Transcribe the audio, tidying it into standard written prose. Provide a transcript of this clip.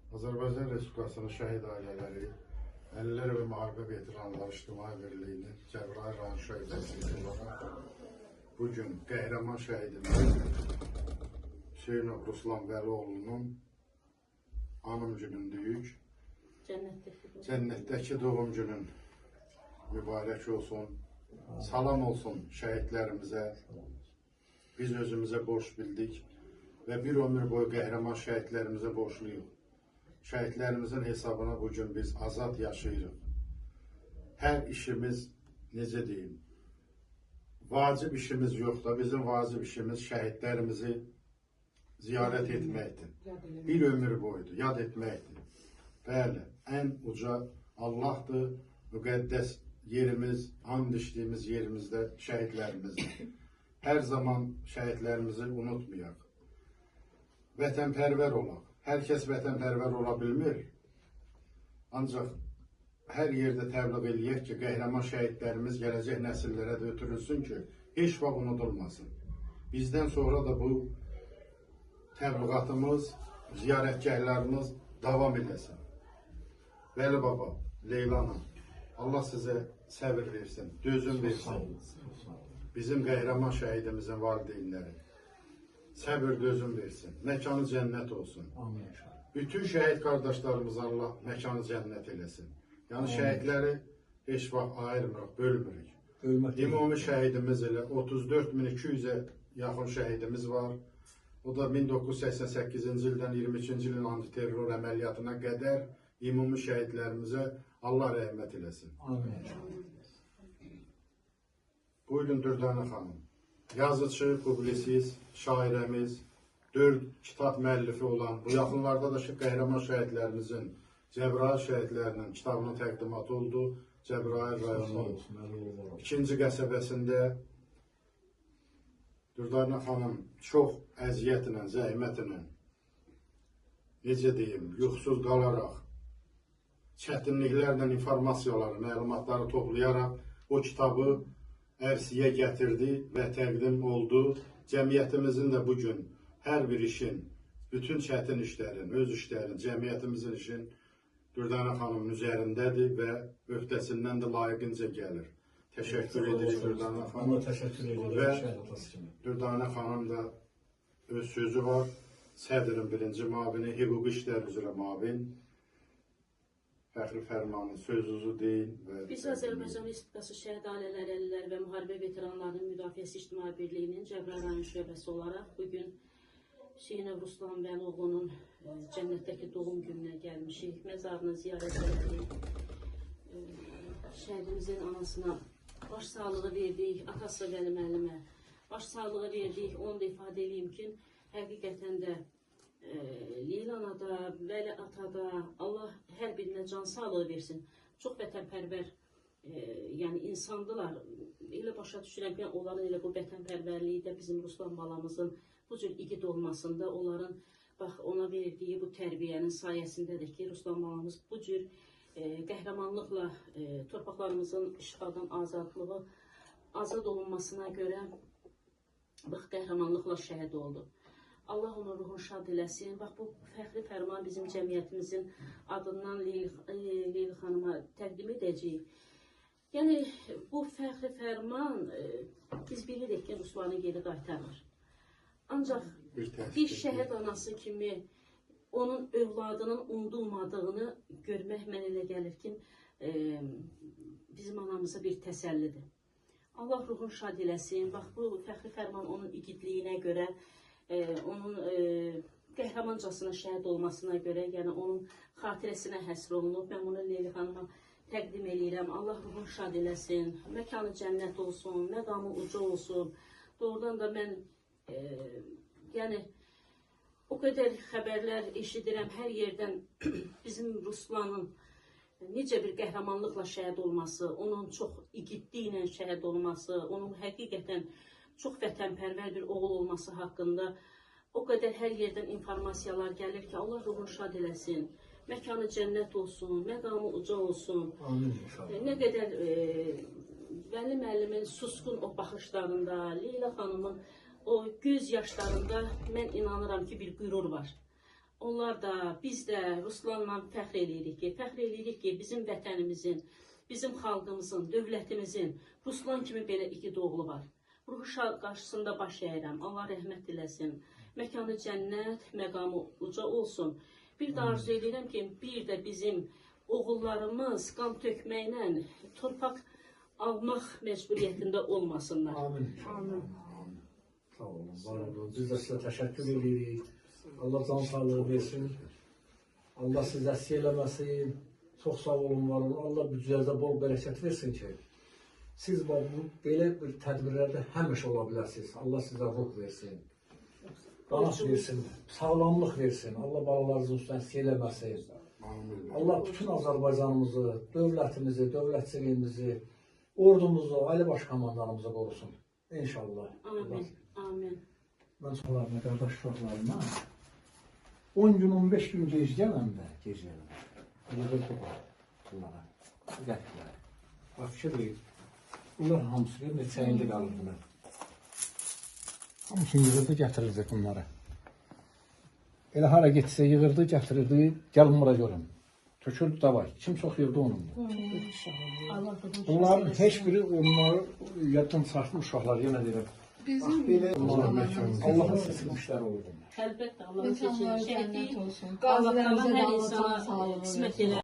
Azərbaycan Respublikasının şəhid ailələri, Əlillər və Müharibə Veteranları İctimai Birliyinin Cəbrayıl rayon şöbəsi olaraq bugün qəhrəman şəhidimiz Hüseynov Ruslan Vəlioğlunun anım günündəyik. Cənnətdəki doğum günün mübarək olsun. Salam olsun şəhidlərimizə. Biz özümüzə borc bildik və bir ömür boyu qəhrəman şəhidlərimizə borcluyuq. Şəhidlərimizin hesabına bugün biz azad yaşayırıq. Hər işimiz, necə deyim, vacib işimiz yoxdur. Bizim vacib işimiz şəhidlərimizi ziyarət etməkdir. Bir ömür boyudur, yad etməkdir. Bəli, ən uca Allahdır, müqəddəs yerimiz, and içdiyimiz yerimizdə şəhidlərimizdir. Hər zaman şəhidlərimizi unutmayaq. Vətənpərvər olaq. Hər kəs vətənpərvər ola bilmir. Ancaq hər yerdə təbliğ eləyək ki, qəhrəman şəhidlərimiz gələcək nəsillərə də ötürülsün ki, heç vaxt unudulmasın. Bizdən sonra da bu təbliğatımız, ziyarətgahlarımız davam eləsin. Vəli baba, Leyla ana, Allah sizə səbir versin, dözüm versin. Bizim qəhrəman şəhidimizin valideynləri səbir dözüm versin, məkanı cənnət olsun. Amin inşallah. Bütün şəhid qardaşlarımıza Allah məkanı cənnət eləsin. Yəni şəhidləri heç vaxt ayırmırıq, bölmürük. Bölmək deyil. Ümumi şəhidimiz elə 34.200-ə yaxın şəhidimiz var. O da 1988-ci ildən 22-ci ilin antiterror əməliyyatına qədər ümumi şəhidlərimizə Allah rəhmət eləsin. Amin inşallah. Buyurun Dürdanə xanım. Yazıcı, publisist, şairəmiz, 4 kitab müəllifi olan, bu yaxınlarda da qəhrəman şəhidlərimizin, Cəbrayıl şəhidlərinin kitabının təqdimatı oldu. Cəbrayıl Sağ rayonunun olsun, Əli oğlu. 2-ci qəsəbəsində Dürdanə xanım çox əziyyətlə, zəhmətlə, necə deyim, yuxusuz qalaraq, çətinliklərlə informasiyaları, məlumatları toplayaraq o kitabı ərsəyə gətirdi və təqdim oldu. Cəmiyyətimizin də bugün hər bir işin, bütün çətin işlərin, öz işlərin, cəmiyyətimizin işin Dürdanə xanımın üzərindədir və öhdəsindən də layiqincə gəlir. Təşəkkür edirik Dürdanə Ona xanım. təşəkkür edirik Və şəhid atası kimi. Dürdanə xanım da öz sözü var. Sədrin birinci mavini, hüquqi işlər üzrə mavin. Fəxri fərmanı sözünüzü deyin və Biz Azərbaycan Respublikası Şəhid Ailələri, Əlillər və Müharibə Veteranlarının Müdafiəsi İctimai Birliyinin Cəbrayıl rayon şöbəsi olaraq bugün Hüseynov Ruslan Vəlioğlunun cənnətdəki doğum gününə gəlmişik. Məzarını ziyarət elədik. Şəhidimizin anasına baş sağlığı verdik, atası Vəli müəllimə baş sağlığı verdik. Onu da ifadə eləyim ki, həqiqətən də Leyla anada, Vəli atada Allah hər birinə can sağlığı versin. Çox vətənpərvər yəni insandılar. Elə başa düşürəm ki, onların elə bu vətənpərvərliyi də bizim Ruslan balamızın bu cür igid olmasında onların bax ona verdiyi bu tərbiyənin sayəsindədir ki, Ruslan balamız bu cür qəhrəmanlıqla torpaqlarımızın işğaldan azadlığı, azad olunmasına görə bax qəhrəmanlıqla şəhid oldu. Allah onun ruhunu şad eləsin. Bax bu fəxri fərman bizim cəmiyyətimizin adından Leyli xanıma təqdim edəcəyik. Yəni bu fəxri fərman biz bilirik ki, Ruslanı geri qaytarır. Ancaq bir bir şəhid anası kimi onun övladının unudulmadığını görmək mənə elə gəlir ki, bizim anamıza bir təsəllidir. Allah ruhunu şad eləsin. Bax bu fəxri fərman onun igidliyinə görə, onun qəhrəmancasına şəhid olmasına görə, yəni onun xatirəsinə həsr olunub. Mən bunu Leyli xanıma təqdim eləyirəm. Allah ruhunu şad eləsin, məkanı cənnət olsun, məqamı uca olsun. Doğrudan da mən yəni o qədər xəbərlər eşidirəm hər yerdən bizim Ruslanın necə bir qəhrəmanlıqla şəhid olması, onun çox igidliklə şəhid olması, onun həqiqətən çox vətənpərvər bir oğul olması haqqında o qədər hər yerdən informasiyalar gəlir ki, Allah ruhunu şad eləsin, məkanı cənnət olsun, məqamı uca olsun. Amin inşallah. Nə qədər Vəli müəllimin susqun o baxışlarında, Leyla xanımın o göz yaşlarında mən inanıram ki, bir qürur var. Onlar da, biz də Ruslanla fəxr eləyirik ki, bizim vətənimizin, bizim xalqımızın, dövlətimizin Ruslan kimi belə igid oğlu var. Ruhu şad qarşısında baş əyirəm. Allah rəhmət diləsin. Məkanı cənnət, məqamı uca olsun. Bir də arzu edirəm ki, bir də bizim oğullarımız qan tökməklə torpaq almaq məcburiyyətində olmasınlar. Amin. Amin. Sağ olun, var olun. Biz də sizə təşəkkür edirik. Allah can sağlığı versin. Allah sizi əksik eləməsin. Çox sağ olun, var olun. Allah büdcənizə bol bərəkət versin ki, siz bu belə bir tədbirlərdə həmişə ola bilərsiniz. Allah sizə ruh versin. Qanat versin, sağlamlıq versin. Allah balalarınızın üstünə əksik eləməsin. Amin. Allah bütün Azərbaycanımızı, dövlətimizi, dövlətçiliyimizi, ordumuzu, Ali Baş Komandanımızı qorusun. İnşallah. Amin. Amin. Mən uşaqlarına, qardaş uşaqlarına 10 gün, 15 gün gec gələndə, gec gələndə. Yığırdı bu bunlara. Gətirdilər. Bax, fikir verin. Bunlar hamısı bir neçə ildə qalır bunlar. Hamısını yığırdı, gətirirdi bunları. Elə hara getsə yığırdı, gətirirdi, gəlin bura görün. Tökürdü davay. Kim çox yığdı onundur. Allah ruhunu şad Bunların eləsin. heç biri onları yaddan çıxartmış uşaqlar, yenə deyirəm. Bizim Belə Allahın seçilmişləri oldu bunlar. Əlbəttə Allahın mekanları seçilmişi. cənnət olsun. Allah Qazilərimizə hər də Allah can insana sağlığı qismət versin. eləsin.